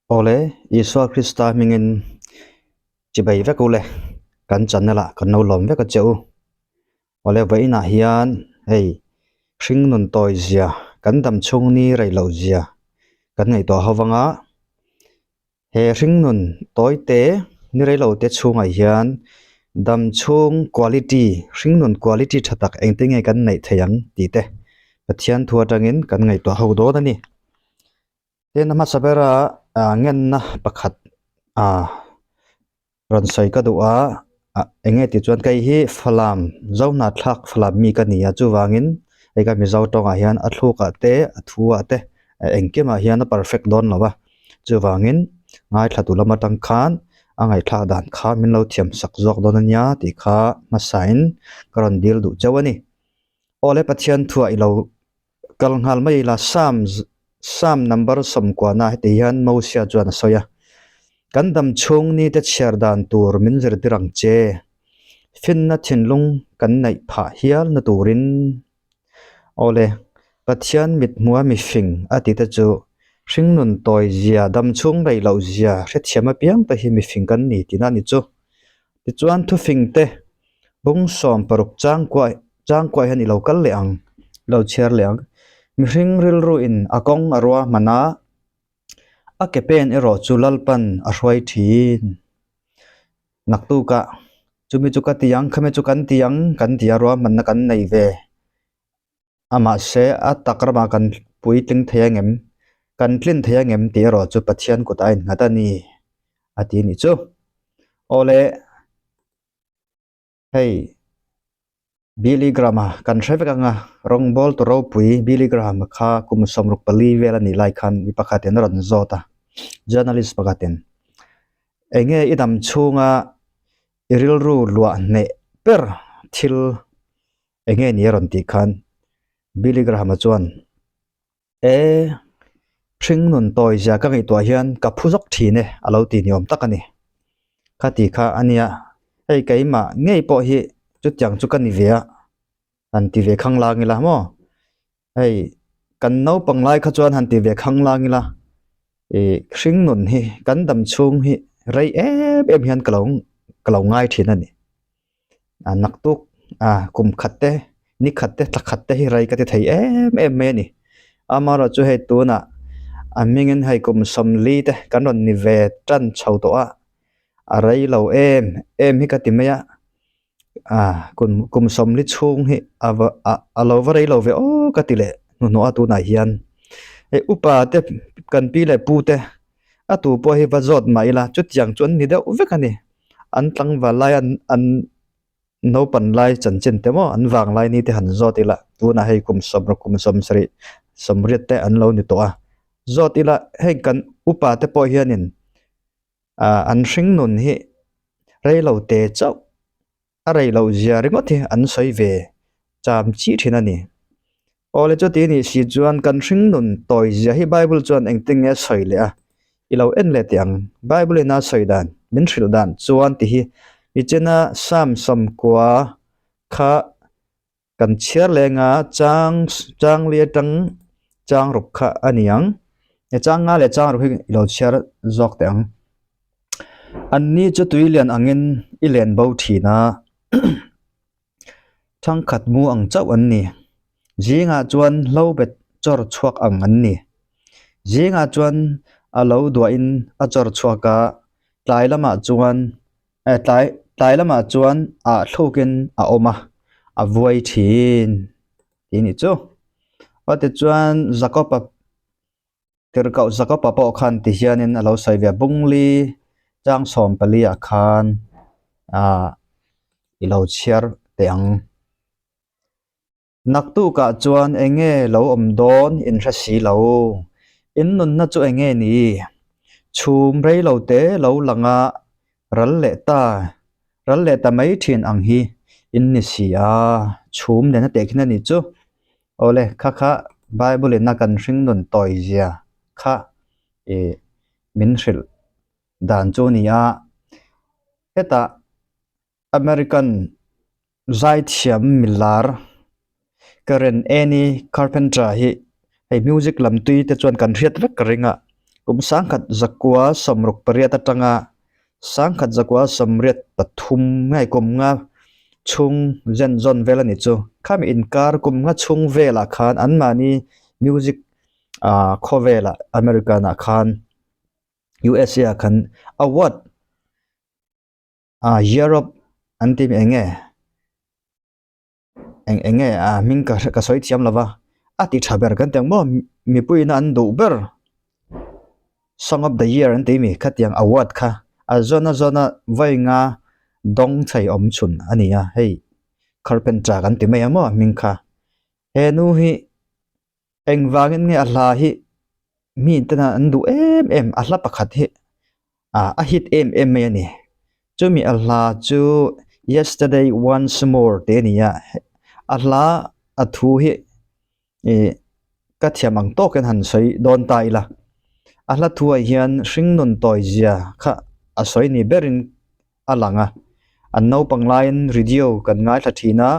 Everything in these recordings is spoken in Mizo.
Awle, Isua Krista hmingin chibei vek u le, kan channel ah kan lo lawm vek a che u. Awle, vawiinah hian hei hringnun tawi zia, kan dam chhung ni rei loh zia kan ngaihtuah ho vang a. He hringnun tawi te ni rei lo te chhungah hian dam chhung quality, hringnun quality tha tak engtin nge kan neih theih ang tih te Pathian thu atangin kan ngaihtuah ho dawn a ni. Tin a hmasa bera ah ngenna pakhat ah rawn sawi ka duh a ah eng nge tih chuan kei hi Falam Zohnahthlak Falam mi ka ni a chuvangin hei ka Mizo tawngah hian a thlukah te a thuah te engkimah hian a perfect dawn lo a chuvangin ngaithla tu lam atang khan a ngaihthlak dan kha min lo thiam sak zawk dawn ania tih kha hmasain ka rawn dil duh chauh a ni. Awle Pathian thuah i lo Kal nghal mai ila Psalm Psalm number sawmkuana heti hian Mosia chuan a sawi a, Kan dam chhung ni te chhiar dan tur min zirtir ang che. Finna thinlung kan neih phah hial na turin. Awle, Pathian mithmua mifing a ti te chu hringnun tawi zia, dam chhung rei loh zia hrethiam apiang te hi mifing kan ni tihna a ni chu. Tichuan thufing te bung 60 changkuah changkuah hian i lo kal leh ang, i lo chhiar leh ang. Mihring rilru in a kawng a rua hman a, a ke pen erawh chu Lalpan a hruai thin. Naktukah chumi chu ka ti ang, khami chu kan ti ang kan ti a ruahmanna kan nei ve. A mahse a tak ramah kan puitling thei angem, kan tlin thei angem tih erawh chu Pathian kutah a innghat a ni a ti nih chu. Awle hei Billy Graham-a kan hre vek anga rawngbâwl tu ropui Billy Graham-a kha kum 64 vel a nih lai khan mi pakhatin a rawn zawt a, journalist pakhatin eng nge i dam chhunga i rilru luah hneh ber thil Eng nge ni a rawn tih khan Billy Graham-a chuan, E, hringnun tawi zia ka ngaihtuah hian ka phu zawk thin e a lo ti ni awm tak a ni. Kha ti kha a nia, hei keimah ngei pawh hi chutiang chu ka ni ve a, han ti ve khang lang ila maw? Hei kan naupang lai kha chuan han ti ve khang lang ila, ih hringnun hi kan dam chhung hi rei em em hian ka lo ka lo ngai thin a ni. A naktuk a kum khat te ni khat te thla khat te hi rei ka ti thei em em mai a ni. Amaherawhchu chu hei tunah a hmingin hei kum 40 te kan rawn ni ve tan chho tawh a, a rei lo em em hi ka ti mai a, a kum kum 40 chhung hi a va a a lo va rei lo ve aw ka ti leh hnuhnawh a tunah hian. Hei upa te kan pi leh pu te a tu pawh hi va zawt mah ila chutiang chu an ni deuh vek a ni. An tlangval lai an an naupan lai chanchin te maw an vang lai ni te han zawt ila tunah hei kum sawmruk kum 70 80 te an lo ni tawh a zawt ila hei kan upa te pawh hianin ah an hring nun hi rei lo te chauh a rei loh zia ringawt hi an sawi ve cham chi thin a ni. Awle chuti nih si chuan kan hring nun tawi zia hi Bible chuan engtin nge a sawi leh a, i lo en leh teh ang. Bible in a sawi dan, min hrilh dan chuan ti hi nichina Psalm 90 kha kan chhiar leng a, chang chang li atang chang ruk kha a ni ang. He chang nga leh chang ruk hi i lo chhiar zawk teh ang. Anni chu tui lian angin i len bo thin a. Thangkhat mu ang chauh an ni. Zingah chuan hlo bet chawr chhuak ang an ni. Zingah chuan a lo duahin a chawr chhuak a, tlai lamah chuan eh tlai tlai lamah chuan ah thlukin a awm a, a vuai thin tih a nih chu. Aw tichuan Jakob-a Tirhkoh Jakob-a pawh khan ti hianin a lo sawi ve a, Bungli chang 14 ah khan ah i lo chhiar teh ang. Naktukah chuan eng nge lo awm dawn in hre si lo. In nunna chu eng nge ni? Chhum rei lo te lo lang a, ral leh ta, ral leh ta mai thin ang hi in ni si a, chhum nen a tehkhin a nih chu. Awle, kha kha Bible in a kan hring nun tawi zia kha ih min hrilh dan chu a ni a. Hetah American zaithiam milar Karen Annie Carpenter hi hei music lam tui te chuan kan hriat vek ka ring a. Kum 1968 atanga 1983 nge kum nga chhung zen zawn vel a ni chu. Khami inkar kum nga chhung velah khan anmahni music ah khawvelah American ah khan USA ah khan award ah Europe an tih eng nge eng eng nge a hming ka ka sawi thiam lo va a ti tha ber kan ti ang maw mipuiin an duh ber song of the year an tih mi khatiang award kha a zawn a zawn a vawi nga dawng thei awm chhun a ni a hei carpenter kan ti mai ang maw hming kha he nu hi Engvangin nge a hla hi mi tena an duh em em a hla pakhat hi ah a hit em em mai a ni chumi a hla chu yesterday once more tih a ni a a hla a thu hi ih ka thiam ang tawkin han sawi dawn ta ila a hla thu ah hian hringnun tawi zia kha a sawi ni berin a lang a an naupang laiin radio kan ngaithla thin a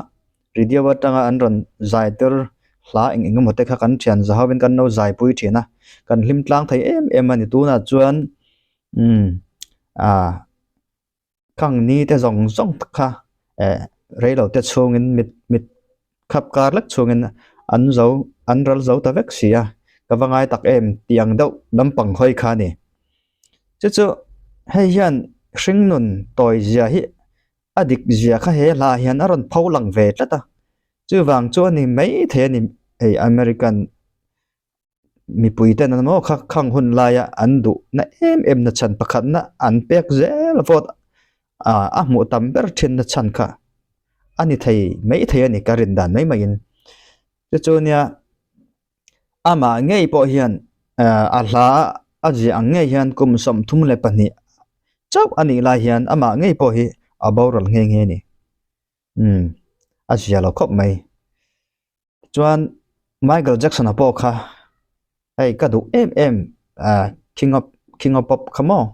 radio atanga an rawn zai tir hla eng eng emaw te kha kan thian za hovin kan lo zai pui thin a kan hlim tlang thei em em a ni tunah chuan umm ah khang ni te zawng zawng te kha eh reilo te chhungin mit mit khap kar lek chhungin an zo an ral zo ta vek si a ka va ngai tak em tih ang deuh lampang hawi kha a ni chu chu hei hian hringnun tawi zia hi a dik zia kha he hla ah hian a rawn pho lang ve tlat a chuvang chu a ni mai thei a ni hei American mipui ten an maw kha khang hun laia an duh na em em na chhan pakhat na an pek zel vote ah a hmuh tam ber thin na chhan kha a ni thei mai thei a ni ka rin dan mai mai in chu chu nia amah ngei pawh hian ah a hla a ziah ang ngei hian kum 32 chauh a nih lai hian amah ngei pawh hi a boral nghe nghe a ni umm a zia lo khawp mai. Chuan Michael Jackson-a pawh kha hei ka duh em em ah king of king of pop kha maw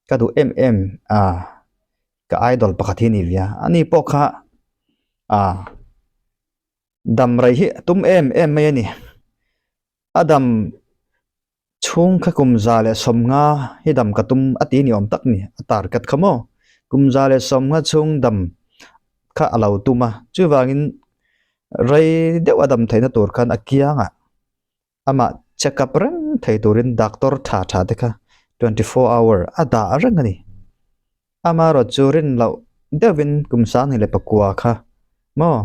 ka duh em em ah ka idol pakhat hi a ni ve a ani pawh kha ah dam rei hi a tum em em mai a ni a dam. Chhung kha kum 150 hi dam ka tum a ti ni awm tak ni, a target kha maw? Kum 150 chhung dam kha a lo tum a, chuvangin rei deuh a dam theihna tur khan a kiangah amah check up reng thei turin doctor tha tha te kha 24 hour a dah reng a ni. Amaherawh chu rin loh deuhin kum 2009 kha maw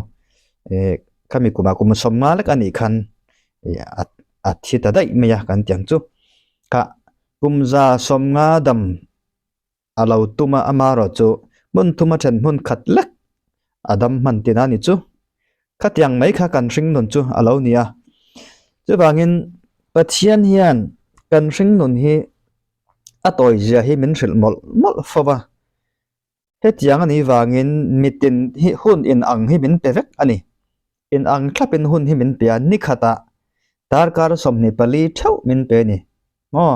eh khami kumah kum 50 lek a nih khan eh a thi ta daih mai a kan ti ang chu. Kha kum 150 dam a lo tum a amaherawh chu hmun thum a then hmun khat lek a dam hman tina a ni chu. Khatiang mai kha kan hringnun chu a lo ni a. Chuvangin Pathian hian kan hringnun hi a tawi zia hi min hrilh mawlh mawlh fo va. Hetiang a nih vangin mitin hi hun in ang hi min pe vek a ni. In ang thlapin hun hi min pe a, ni khatah darkar 24 theuh min pe a ni. Maw?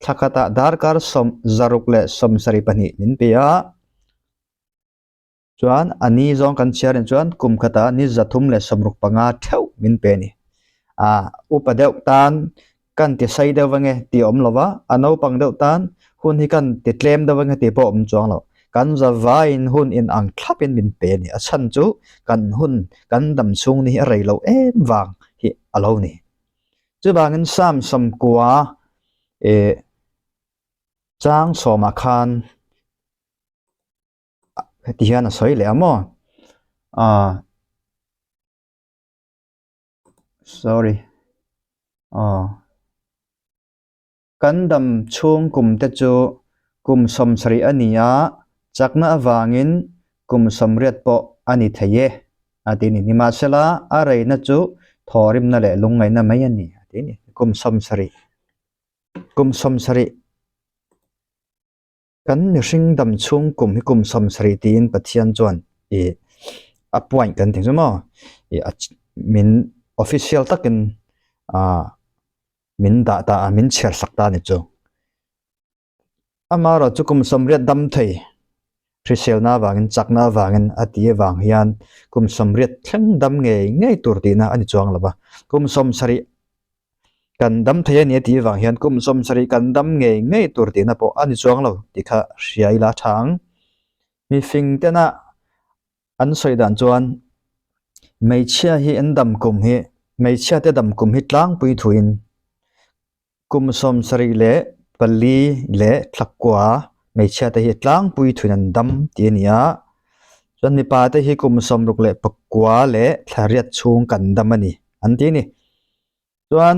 Thla khatah darkar 672 min pe a. Chuan a ni zawng kan chhiar in chuan kum khatah ni 365 theuh min pe a ni. A upa deuh tan kan ti sei deuh ange tih a awm lo va, a naupang deuh tan hun hi kan ti tlem deuh ange tih pawh a awm chuang lo. Kan zavaiin hun in ang thlapin min pe a ni. A chhan chu kan hun kan dam chhung ni hi a rei lo em vang hi a lo ni. Chuvangin Psalm 90 eh chang sawmah khan heti hian a sawi leh a maw ah sorry aw kan dam chhung kum te chu kum 70 a ni a chakna avangin kum 80 pawh a ni thei e a ti ni nimahsela a reina chu thawrimna leh lungngaihna mai a ni a ti ni kum 70 kum 70 Kan mihring dam chhung kum hi kum 70 tiin Pathian chuan ih a point kan ti chu maw ih a min official takin ah min dah ta a min chhiar sak ta a ni chu. Amaherawh chu kum 80 dam thei hriselna avangin chakna avangin a tih avang hian kum 80 thleng dam ngei ngei tur tihna a ni chuang lo va kum 70. Kan dam thei a ni a tih vang hian kum 70 kan dam ngei ngei tur tihna pawh a ni chuang lo tih kha hria ila tha ang. Mifing tena an sawi dan chuan hmeichhia hi an dam kum hi hmeichhia te dam kum hi tlangpui thuin kum 74 leh thlakua hmeichhia te hi tlangpui thuin an dam tih a ni a. Chuan mipa te hi kum 69 leh thlariat chhung kan dam a ni an ti a ni. Chuan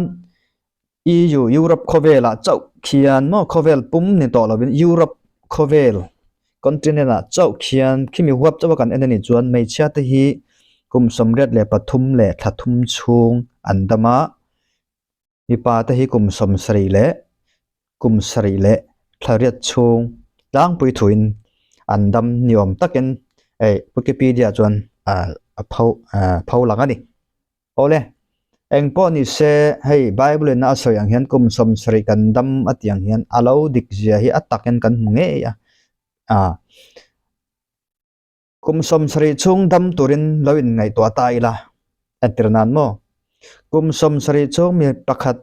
EU, Europe khawvelah chauh khian maw khawvel pum ni tawh lovin Europe khawvel continent ah chauh khian khimi huap chauh a kan en a nih chuan hmeichhia te hi kum 83 leh thla thum chhung an dam a, mipa te hi kum 70 leh kum 7 leh thla riat chhung tlangpui thuin an dam ni awm takin hei Wikipedia chuan a pho pho lang a ni. Awle, eng pawh ni se, hei Bible in a sawi ang hian kum 70 kan dam a tih ang hian a lo dik zia hi a takin kan hmu ngei a. Ah, kum 70 chhung dam turin lo in ngaihtuah ta ila, entir nan maw? Kum 70 chhung mi pakhat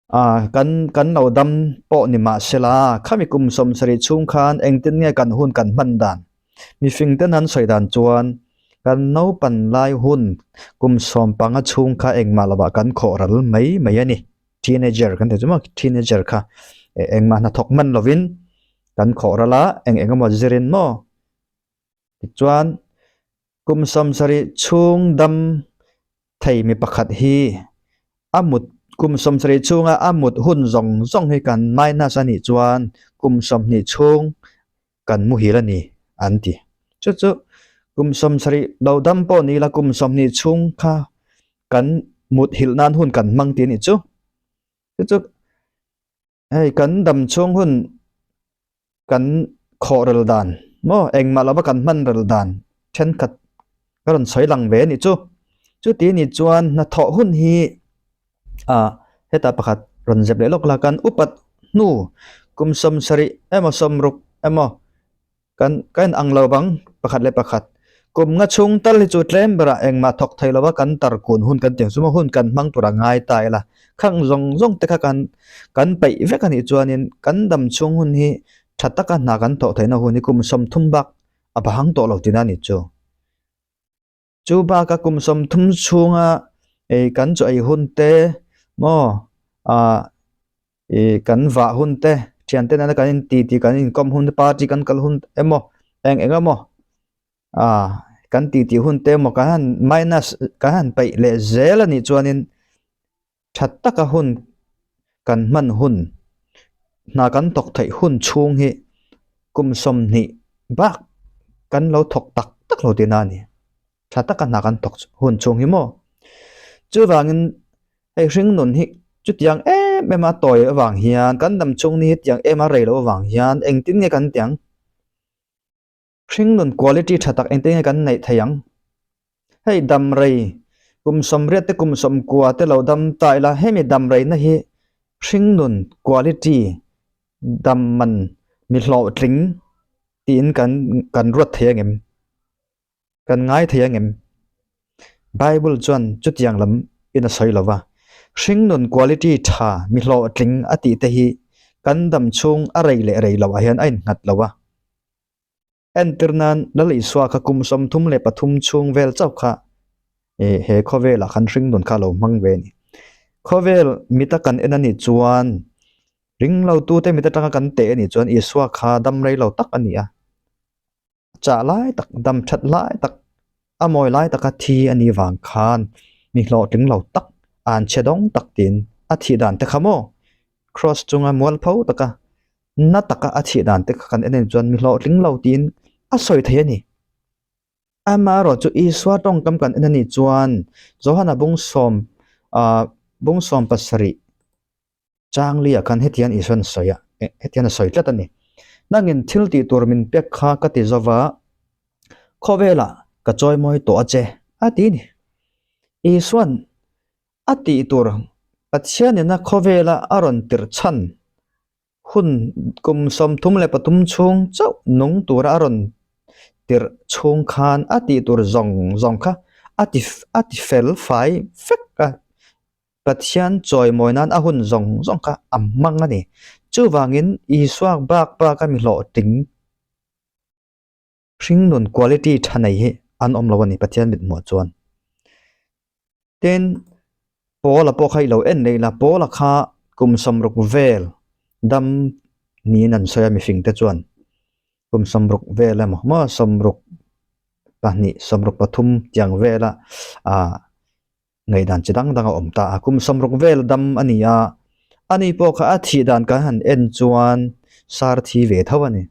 Ah, kan kan lo dam pawh ni mah sela, khami kum 70 chhung khan engtin nge kan hun kan hman dan? Mifing ten an sawi dan chuan kan naupan lai hun kum 15 chhung kha engmah lovah kan khawh ral mai mai a ni. Teenager kan ti chu maw? Teenager kha engmah hnathawk hman lovin kan khawh ral a, eng eng emaw zirin maw? Tichuan kum 70 chhung dam thei mi pakhat hi a mut kum 70 chhunga a mut hun zawng zawng hi kan minus a nih chuan kum 20 chhung kan muhil a ni an ti. Chu chu kum 70 lo dam pawh ni ila kum 20 chhung kha kan mut hilh nan hun kan hmang tih a nih chu. Chu chu hei kan dam chhung hun kan khawh rel dan maw engmah lova kan hman rel dan thenkhat ka rawn sawi lang ve a nih chu. Chuti ni chuan hnathawh hun hi ah hetah pakhat rawn zep leh lawk la kan upat hnu kum 70 emaw 60 emaw Kan ka en ang lo bang pakhat leh pakhat. Kum nga chhung tal hi chu tlem berah engmah thawk thei lova kan tar kun hun kan tiang chu maw hun kan hmang tur a ngai ta ila. Khang zawng zawng te kha kan kan peih vek a nih chuanin kan dam chhung hun hi tha taka hna kan thawh theihna hun hi kum 30 bak a bang tawh lo tina a nih chu. Chu baka kum 30 chhunga ei kan chaw ei hun te maw ah ih kan vah hun te thian te nena kan in ti ti kan inkawm hun te party kan kal hun emaw eng eng emaw ah kan ti ti hun te emaw kan han minus kan han peih leh zel a nih chuanin tha taka hun kan hman hun hna kan thawk theih hun chhung hi kum 20 bak kan lo thawk tak tak lo tihna a ni. Tha taka hna kan thawk hun chhung hi maw? Chuvangin hei hringnun hi chutiang em em a tawi avang hian kan dam chhung ni hi tiang em a rei loh avang hian engtin nge kan tiang? Hringnun quality tha tak engtin nge kan neih thei ang? Hei dam rei kum 80 te kum 90 te lo dam ta ila hemi dam reina hi hringnun quality dam man mi hlawhtling tiin kan kan ruat thei angem? Kan ngai thei angem? Bible chuan chutiang lam in a sawi lova, hringnun quality tha mi hlawhtling a tih te hi kan dam chhung a rei leh rei loh ah hian a innghat lo a. Entir nan Lal Isua kha kum 33 chhung vel chauh kha he khawvelah khan hringnun kha a lo hmang ve a ni. Khawvel mita kan en a nih chuan ringlotute mit atanga kan teh a nih chuan Isua kha dam rei lo tak a ni a. Chah lai tak, dam that lai tak, a mawi lai taka thi a nih vang khan mi hlawhtling lo tak, an chhe dawng tak tiin a thih dan te kha maw? Cross chunga mualpho taka na taka a thih dan te kha kan en en chuan mi hlawhtling lo tiin a sawi thei a ni. Amaherawh chu Isua tawngkam kan en a nih chuan Johana bung sawm ah bung 17 Changlia khan hetiang Isuan sawi a, hetiang a sawi tlat a ni. Nangin thil tih tur min pek kha ka ti zova, khawvelah ka chawimawi tawh a che, a ti ni. Isuan a tih tur Pathianina khawvela a rawn tirh chhan hun kum 33 chhung chauh nung tura a rawn tirh chhung khan a tih tur zawng zawng kha a ti a ti fel fai vek a. Pathian chawimawi nan a hun zawng zawng kha a hmang a ni. Chuvangin Isua bak baka mi hlawhtling hringnun quality tha nei hi an awm lo a ni Pathian mithmuh chuan. Tin, Paula pawh kha i lo en leh ila, Paula kha kum sawmruk vel dam niin an sawi a mihring te chuan. Kum sawmruk vel emaw maw sawmruk pahnih sawmruk pathum tiang vela ah ngaihdan chi dang dang a awm ta a. Kum sawmruk vel dam a ni a, ani pawh kha a thih dan kan han en chuan sar thi ve tho a ni.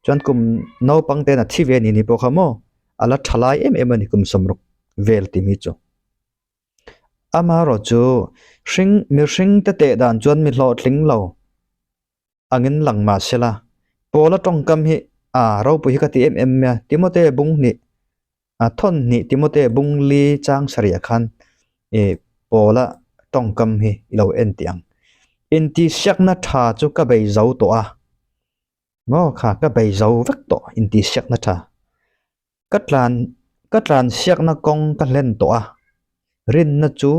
Chuan kum naupang ten a thi ve a ni ni pawh kha maw a la tha lai em em a ni kum sawmruk vel tih mi chu. Amaherawhchu hring mihring te teh dan chuan mi hlawhtling lo. angin lang mah sela, Paula tawngkam hi a ropui hi ka ti em em mai a, Timote bung hnih a thawn hnih Timote bung li chang sarih ah khan ih Paula tawngkam hi i lo en tih ang. Intihsiakna tha chu ka bei zo tawh a, maw kha ka bei zo vek tawh intihsiakna tha. Ka tlan ka tlan siakna kawng ka hlen tawh a, rinna chu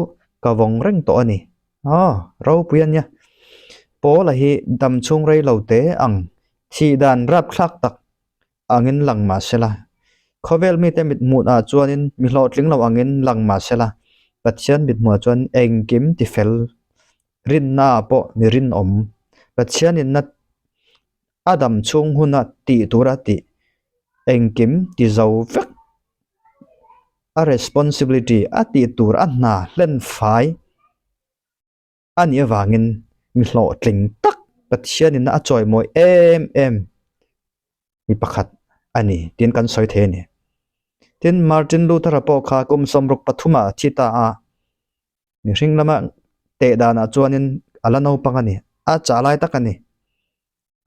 ka vawng reng tawh a ni. Aw, ropui a nia. Paula hi dam chhung rei lo te ang, thih dan rapthlak tak angin lang mah sela. Khawvel mite mithmuhah chuanin mi hlawhtling lo angin lang mah sela, Pathian mithmuhah chuan engkim tifel rinnaah pawh mi rinawm. Pathianin na A dam chhung huna tih tura tih engkim ti zo vek a responsibility a tih tur a hna hlen fai a nih avangin mi hlawhtling tak Pathianin a chawimawi em em mi pakhat a ni tiin kan sawi thei a ni. Tin, Martin Luther-a pawh kha kum sawmruk pathumah a thi ta a. Mihring lama teh danah chuanin a la naupang a ni, a chah lai tak a ni.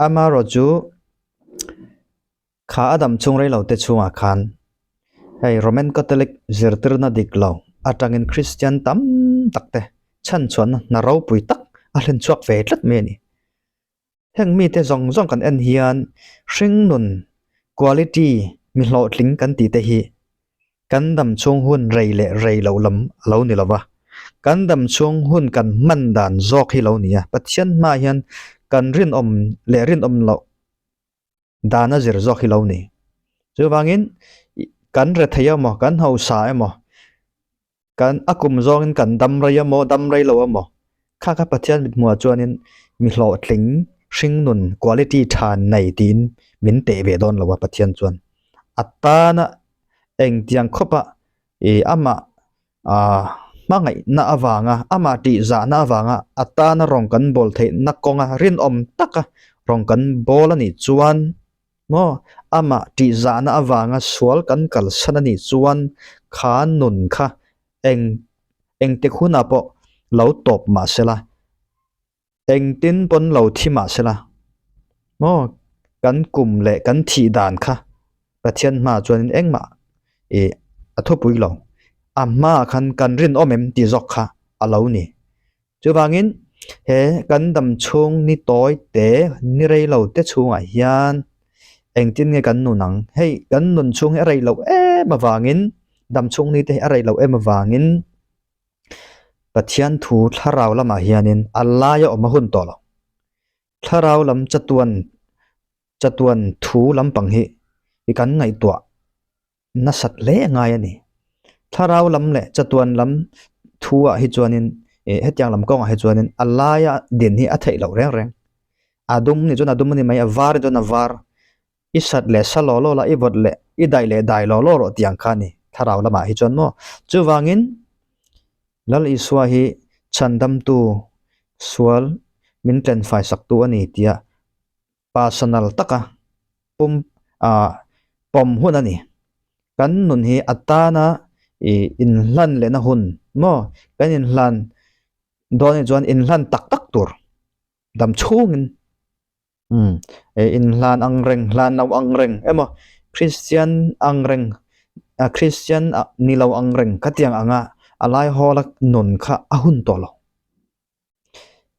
Amaherawhchu kha a dam chhung reilo te chhungah khan hei Roman Catholic zirtirna dik lo atangin Kristian tam tak te chhanchhuahna hna ropui tak a hlen chhuak ve tlat mai a ni. Heng mite zawng zawng kan en hian hringnun quality mi hlawhtling kan tih te hi kan dam chhung hun rei leh rei loh lam a lo ni lo va, kan dam chhung hun kan hman dan zawk hi lo ni a, Pathian hmaah hian kan rinawm leh rinawm loh dan a zir zawk hi lo ni. Chuvangin kan rethei emaw kan hausa emaw Kan a kum zawngin kan dam rei a maw, dam rei lo a maw? Kha kha Pathian mithmuhah chuanin mi hlawhtling hringnun quality tha nei tiin min teh ve dawn lo a Pathian chuan. A tana engtiang khawpa ih amah ah hmangaihna avanga amah tihzahna avanga a tana rawng kan bawl theihna kawnga rinawm taka rawng kan bawl a nih chuan Maw, amah tihzahna avanga sual kan kalsan a nih chuan kha nun kha eng engtik hunah pawh lo tawp mah sela, engtin pawn lo thi mah sela, maw, kan kum leh kan thih dan kha Pathian hmaah chuanin engmah ih a thupui lo. A hmaah khan kan rinawm em tih zawk kha a lo ni. Chuvangin, he kan dam chhung ni tawi te, ni rei lo te chhungah hian engtin nge kan nun ang? Hei, kan nun chhung hi a rei loh em avangin, dam chhung ni te hi a rei loh em avangin Pathian thu thlarau lamah hianin a laia awm a hun tawh lo. Thlarau lam chatuan chatuan thu lampang hi i kan ngaihtuah nasat hle ngai a ni. Thlarau lam leh chatuan lam thu ah hi chuanin ih hetiang lam kawngah hi chuanin a laia din hi a theih loh reng reng. A dum nih chuan a dum a ni mai, a var nih chuan a var. I sat leh sa law law la, i vawt leh i daih leh dai law law rawh tih ang kha a ni thlarau lamah hi chuan maw. Chuvangin Lal Isua hi chhandamtu sual min tlenfai saktu a ni tia personal taka pum ah pawm hun a ni. Kan nun hi a tana ih inhlan lehna hun maw kan inhlan dawn anih chuan inhlan tak tak tur dam chhungin umm eh inhlan ang reng hlan lo ang reng emaw Christian ang reng ah Christian ah ni lo ang reng khatiang anga a lai hawla nun kha a hun tawh lo.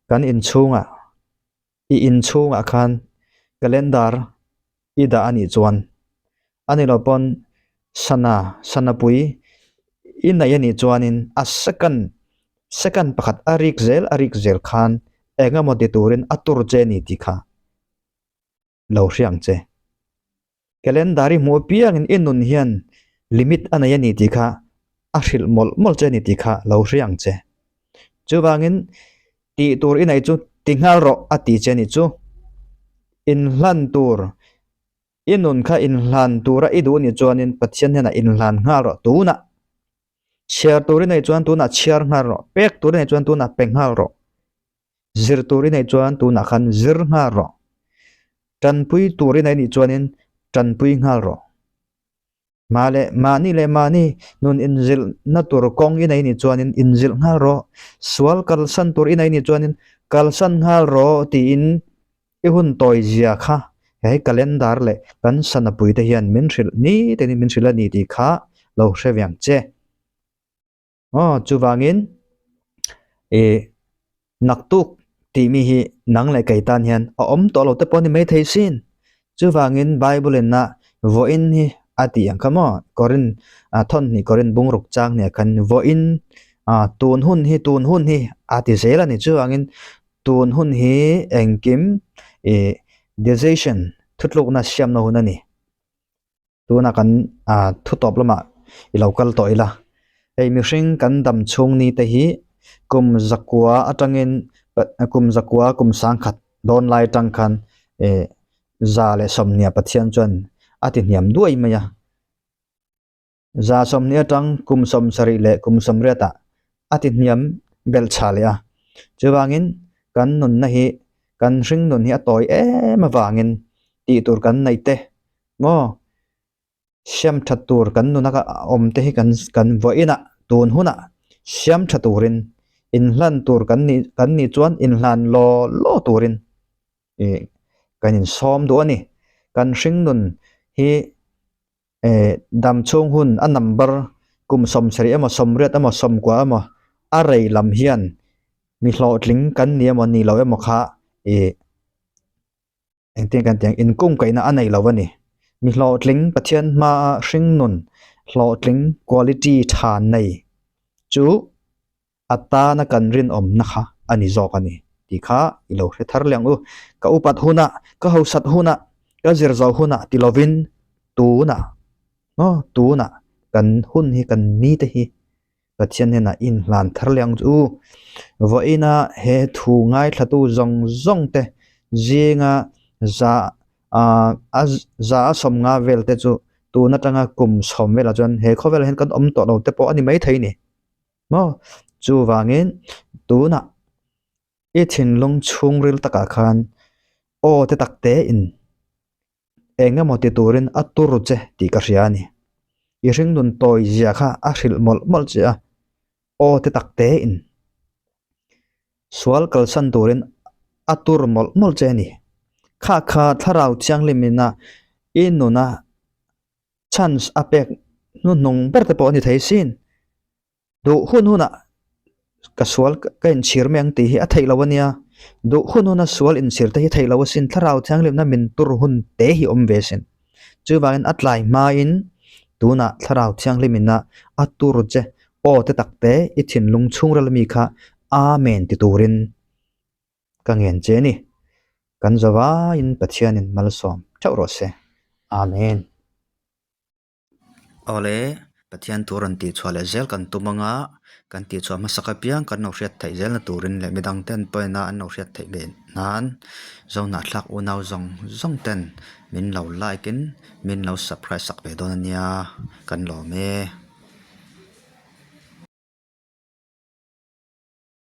Kan inchhungah. I inchhungah khan calendar i dah a nih chuan a ni lo pawn sana sana pui i neih a nih chuanin a second Second pakhat a rik zel a rik zel khan eng emaw ti turin a tur che ni tih kha lo hria ang che. Calendar i hmuh apiangin i nun hian limit a nei a ni tih kha a hrilh mawlh mawlh che a ni tih kha lo hria ang che. Chuvangin tih tur i nei chu ti nghal rawh a ti che a ni chu. Inhlan tur i nun kha inhlan tura i duh nih chuanin Pathian hnenah inhlan nghal rawh tunah. Chhiar tur i neih chuan tunah chhiar nghal rawh, pek tur i neih chuan tunah pe nghal rawh. Zir tur i neih chuan tunah khan zir nghal rawh. Tanpui tur i neih nih chuanin tanpui nghal rawh. Mah leh mahni leh mahni nun inzilhna tur kawng i neih nih chuanin inzilh nghal rawh. Sual kalsan tur i neih nih chuanin kalsan nghal rawh tiin i hun tawi zia kha he calendar leh kan sanapui te hian min hrilh ni tein min hrilh a ni tih kha lo hre ve ang che. Aw chuvangin ih naktuk tih mi hi nang leh kei tan hian a awm tawh lo te pawh a ni maithei sin. Chuvangin Bible in a vawiin hi a tih ang kha maw Korin ah thawn hnih Korin bungruk chang hniah khan vawiin ah tun hun hi tun hun hi a ti zel a ni. Chuvangin tun hun hi engkim ih decision thutlukna siamna hun a ni. Tunah kan ah thu tawp lamah i lo kal tawh ila hei mihring kan dam chhung ni te hi kum zakua atangin kum zakua kum sangkhat dawn lai atang khan eh za leh sawmhnih ah Pathian chuan a ti hniam duai mai a. Za 20 atang kum 70 leh kum 80 ah a ti hniam belh chha leh a. Chuvangin kan nunna hi kan hring nun hi a tawi em avangin tih tur kan neih te maw siam that tur kan nuna awm te hi kan kan vawiinah tun hunah siam tha turin inhlan tur kan nih kan nih chuan inhlan law law turin ih kan insawm duh a ni. Kan hring nun hi. Eh dam chhung hun a number kum 70 emaw 80 emaw 90 emaw a rei lam hian mi hlawhtling kan ni emaw ni lo emaw kha ih engtin kan tih ang inkungkaihna a nei lo a ni. Mi hlawhtling Pathian hmaa hring nun hlawhtling quality tha nei chu a tana kan rinawmna kha a ni zawk a ni tih kha i lo hre thar leh ang u. Ka upat hunah, ka hausat hunah, ka zir zo hunah ti lovin tunah maw tunah kan hun hi kan ni te hi Pathian hnenah inhlan thar leh ang chu. Vawiina he thu ngaithlatu zawng zawng te zinga za ah a za a sawmnga vel te chu tun atanga kum sawm velah chuan he khawvelah hian kan awm tawh lo te pawh a ni maithei a ni. Maw? Chuvangin tunah i thinlung chhungril takah khan aw te tak tein eng emaw ti turin a tur che tih ka hria a ni. I hringnun tawi zia kha a hrilh mawlh mawlh che a, aw te tak tein sual kalsan turin a tur mawlh mawlh che a ni. Kha kha thlarau thianghlimina i nuna chance a pek hnuhnung ber te pawh a ni thei sin. Duh hun hunah ka sual ka inchhir mai ang tih hi a theih loh a nia. Duh hun huna sual inchhir te hi theih loh asin thlarau thianghlimna min tur hun te hi awm ve sin. Chuvangin a tlai hmain tunah thlarau thianghlimina a tur che aw te tak te i thinlung chhungrel ami kha Amen ti turin ka ngen che a ni. Kan zavaiin Pathianin malsawm theuh rawh se. Amen. Awle, Pathian thu rawn tihchhuah leh zel kan tum anga kan tihchhuah hmasak apiang kan lo hriat theih zelna turin leh midang ten pawhin a an lo hriat theih leh nan Zohnahthlak unau zawng zawng ten min lo like in min lo subscribe sak ve dawn a nia kan lawm e.